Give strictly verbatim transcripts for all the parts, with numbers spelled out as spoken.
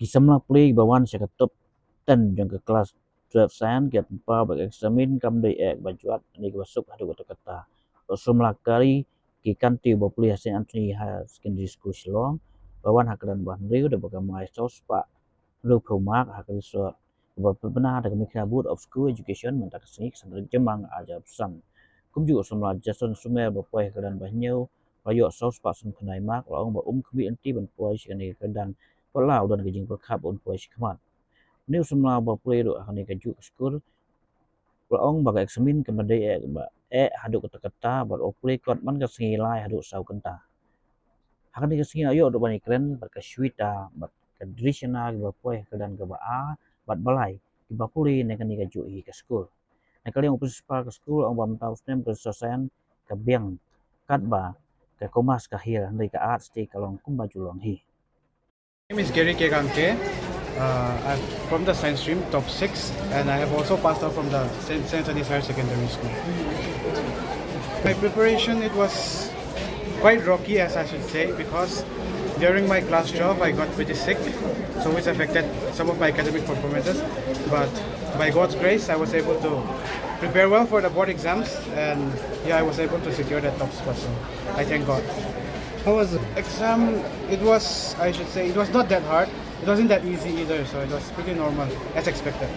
Ki samla pule ba wan sha ka top ten jong ka klas twelve science ki la pynpaw ba ka eksamin kam dei eh ba jwat ha kane kaba suk haduh katta katta. Bad samla kari ki kan tiew ba pule ha Saint Anthony Higher Secondary School Shillong ba wan ha ka kyrdan ba hynriew da ba kamai saw spah hynriewphew mark ha ka result kaba pynbna da ka Meghna Board of School Education mynta ka sngi ka san tarik Jymmang arhajar arphew san. Kumjuh u samla Jason Sumer ba poi ha ka kyrdan ba hynñiew ba la ïoh saw spah san khyndai mark, la ong ba um khmih lynti ban poi sha kane ka kyrdan bad la u don ka jingpyrkhat ban poi sha khmat. Une u samla ba pule ruh ha kane kajuh ka skul la ong ba ka eksamin kam dei eh ba eh haduh katta katta bad u pule kot man ka sngi lai haduh saw kynta. Ha kane ka sngi la ïoh ruh ban ïakren bad ka Shweta bad ka Drishana kiba poi ha ka kyrdan kaba ar bad ba lai kiba pule na kane kajuh hi ka skul. Na ka liang u principal ka skul la ong ba mynta u snem ka science ka biang katba ka commerce ka hiar hynrei ka arts te ka long kumba ju long hi. My name is Gary K. Kanke. Uh, I'm from the science stream, top six, and I have also passed out from the Saint, Saint Anthony's Higher Secondary School. My preparation, it was quite rocky, as I should say, because during my class twelve, I got pretty sick, so which affected some of my academic performances. But by God's grace, I was able to prepare well for the board exams, and yeah, I was able to secure that top spot. So I thank God. How was the exam? It was, I should say, it was not that hard. It wasn't that easy either, so it was pretty normal, as expected.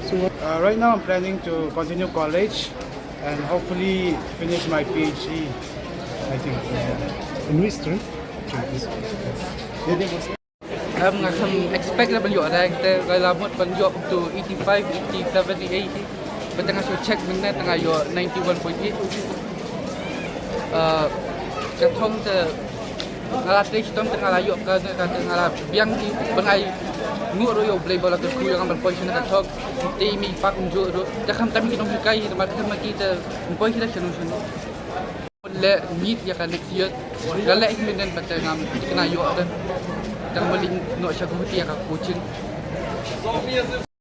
So what? Uh, right now, I'm planning to continue college and hopefully finish my PhD. I think. Yeah. In which stream? Em, nga kam expect lah ban ïoh rank te, nga la mut ban ïoh up to eighty-five, eighty-seven, eighty. But nga shu check mynne te nga ïoh ninety-one point eight. Uh, ka thong te nga la trei shitom te nga la ïoh ka, ka, ka nga la biang hi ba ngai nguh ruh ïa U Blei ba la ka shu ïa nga ban poi shane ka thong. Te i mei i pa kumjuh ruh. Te khamtam ki nonghikai hi te mar te ma ki te poi hi la shano shano. Le ngeit ïa ka next year. Ka leh hi mynne ba te ngam kena ïoh te. Te ngam leit noh sha Guwahati ïa ka coaching.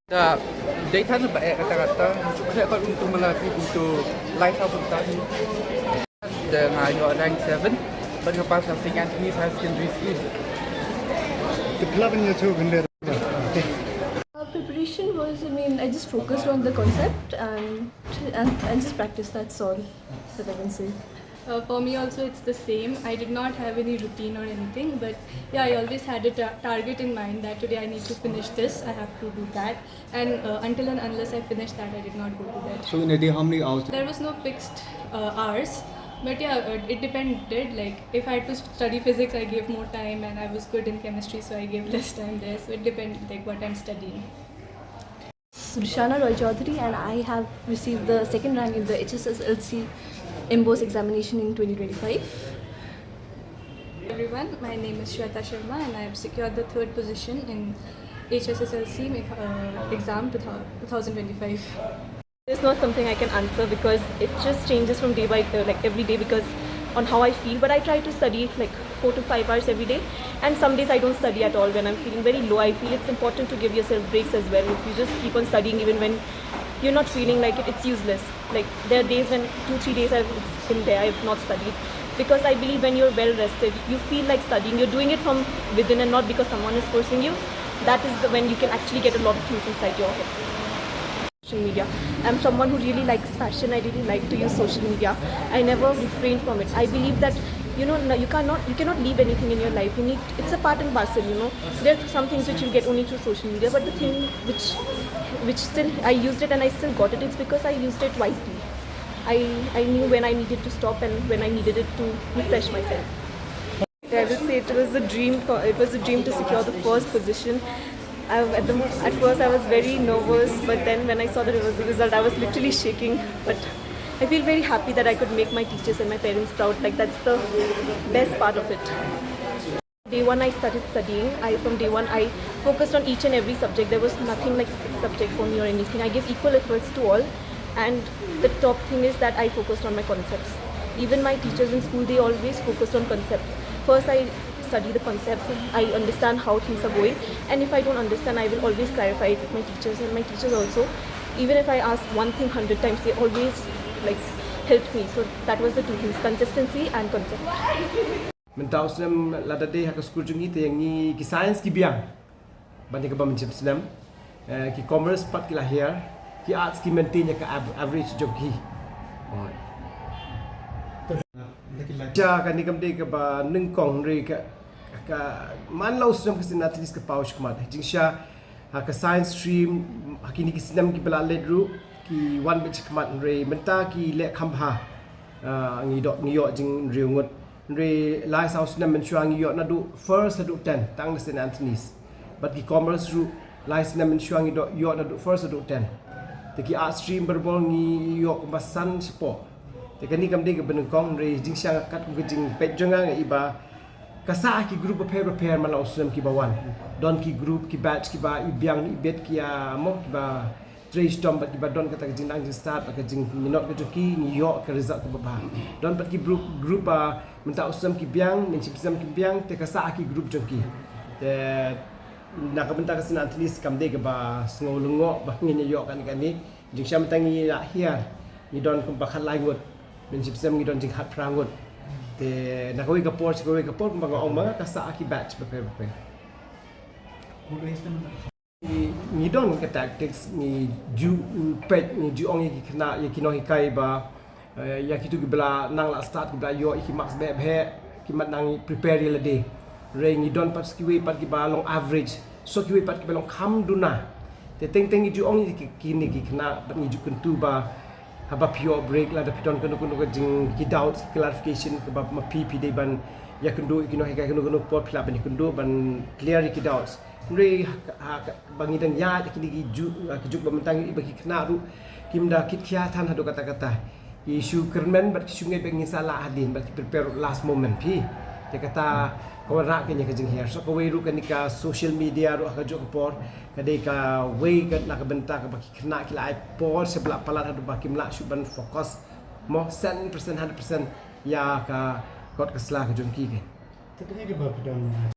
Te dei than ba eh kata kata shu khreh pat kumtu mala kumtu lai saw kumta hi. Te nga ïoh rank seven bad nga pass na Saint Anthony's Higher Secondary School. The club in your two hundred. Uh, preparation was, I mean, I just focused on the concept and and, and just practice. That's all that I can say. Uh, for me also, it's the same. I did not have any routine or anything, but yeah, I always had a ta- target in mind that today I need to finish this, I have to do that, and uh, until and unless I finish that, I did not go to bed. So in a day, how many hours? There was no fixed uh, hours, but yeah, uh, it depended. Like, if I had to study physics, I gave more time, and I was good in chemistry, so I gave less time there. So it depended, like, what I'm studying. Drishana Roy Chaudhary, and I have received the second rank in the H S S L C MBOSE examination in twenty twenty-five. Everyone, my name is Shweta Sharma, and I have secured the third position in H S S L C uh, exam two thousand twenty-five. It's not something I can answer because it just changes from day by uh, like every day because on how I feel. But I try to study like four to five hours every day, and some days I don't study at all. When I'm feeling very low, I feel it's important to give yourself breaks as well. If you just keep on studying even when you're not feeling like it, it's useless. Like, there are days when two, three days I've been there, I've not studied because I believe when you're well rested, you feel like studying. You're doing it from within and not because someone is forcing you. That is the, when you can actually get a lot of things inside your head. Social media. I'm someone who really likes fashion. I really like to use social media. I never refrain from it. I believe that, you know, you cannot you cannot leave anything in your life. You need it's a part and parcel. You know, there are some things which you get only through social media, but the thing which which still I used it and I still got it. It's because I used it wisely. I I knew when I needed to stop and when I needed it to refresh myself. I would say it was a dream. It was a dream to secure the first position. I, at, the, at first, I was very nervous, but then when I saw the result, I was literally shaking. But I feel very happy that I could make my teachers and my parents proud. Like, that's the best part of it. Day one, I started studying. I from day one, I focused on each and every subject. There was nothing like sixth subject for me or anything. I gave equal efforts to all, and the top thing is that I focused on my concepts. Even my teachers in school, they always focused on concepts. First, I study the concepts. I understand how things are going, and if I don't understand, I will always clarify it with my teachers and my teachers also. Even if I ask one thing hundred times, they always like help me. So that was the two things: consistency and concept. Mynta u snem la da dei ha ka skul jong ngi te ngi ki science ki biang. Ban ïa kaba mynshim snem, eh, ki commerce pat ki la hiar, ki arts ki maintain ïa ka av-, average jong ki. Ja, kane kam dei kaba nyngkong, hynrei ka, ka man la u snem ka sdang at least ka paw shikmat. Jingshisha ha ka science stream, ha kine ki snem kiba la leit ruh, ki wan beit shikmat, hynrei mynta ki leh kham bha. Ah, ngi doh, ngi ïoh jingriew ngut. Hynrei lai saw snem mynshuwa ngi ïoh naduh first haduh ten, tang na Saint Anthony's. Bad ki commerce ruh, lai snem mynshuwa ngi doh ïoh naduh first haduh ten. Te ki arts stream barabor ngi ïoh kumba san shapoh. Te kane kam dei kaba nyngkong, hynrei jingshisha kat kum ka jingpeit jong nga, nga i ba ka sah ki group bapher bapher man la u snem kiba wan. Don ki group, ki batch kiba i biang i bit, ki ïa mo, kiba trei shitom bad kiba don kata ka jingnang jingstad, ka jingminot ka jong ki, ngi ïoh ka result kaba bha. Don pat ki group, group ba mynta u snem ki biang, mynshem snem ki biang, te ka sah ki group jong ki. Te na ka bynta ka Saint Anthony's kam dei kaba sngew lyngngoh ba ngin ïoh kane kane. Jingshisha mynta ngi la hiar, ngi don kumba khatlai ngut, mynshem snem ngi don jingkhatphra ngut. Te na kawei ka por sha kawei ka por, kumba nga ong ma nga, ka sah ki batch bapher bapher. Ngi, ngi don ka tactics, ngi ju peit, ngi ju ong ïa ki khynnah, ïa ki nonghikai ba, eh, ïa kitu kiba la nang la start, kiba la ïoh ïa ki marks beh beh, ki mat nang prepare ïa lade. Hynrei ngi don pat sa kiwei pat kiba long average, sa kiwei pat kiba long kham duna. Te teng teng ngi ju ong ïa ki, kine ki khynnah, bad ngi ju kyntu ba haba phi ïoh break, lada phi don kano kano ka jing, ki doubts, clarification kaba ma phi, phi dei ban ïakynduh ïa ki nonghikai kano kano por, phi lah ban ïakynduh ban clear ïa ki doubts. Hynrei ha, ha, ba ngi dang ïaid ha kine ki juk, ha ki juk ba mynta, ngi i ba ki khynnah ruh kim da kit khia than haduh katta katta. Ki shu kyrmen bad ki shu ngeit ba ngin sa lah hadien, bad ki prepare ruh last moment phi. Te kata ka wanrah kane ka jinghiar. Sa kawei ruh kane ka social media ruh ha ka juk ka por ka dei kawei ka na ka bynta kaba ki khynnah ki la ai por sha ba la palat haduh ba kim lah shuh ban focus mo cent percent, hundred percent ïa ka kot ka sla ka jong ki. Te kane kaba phi don,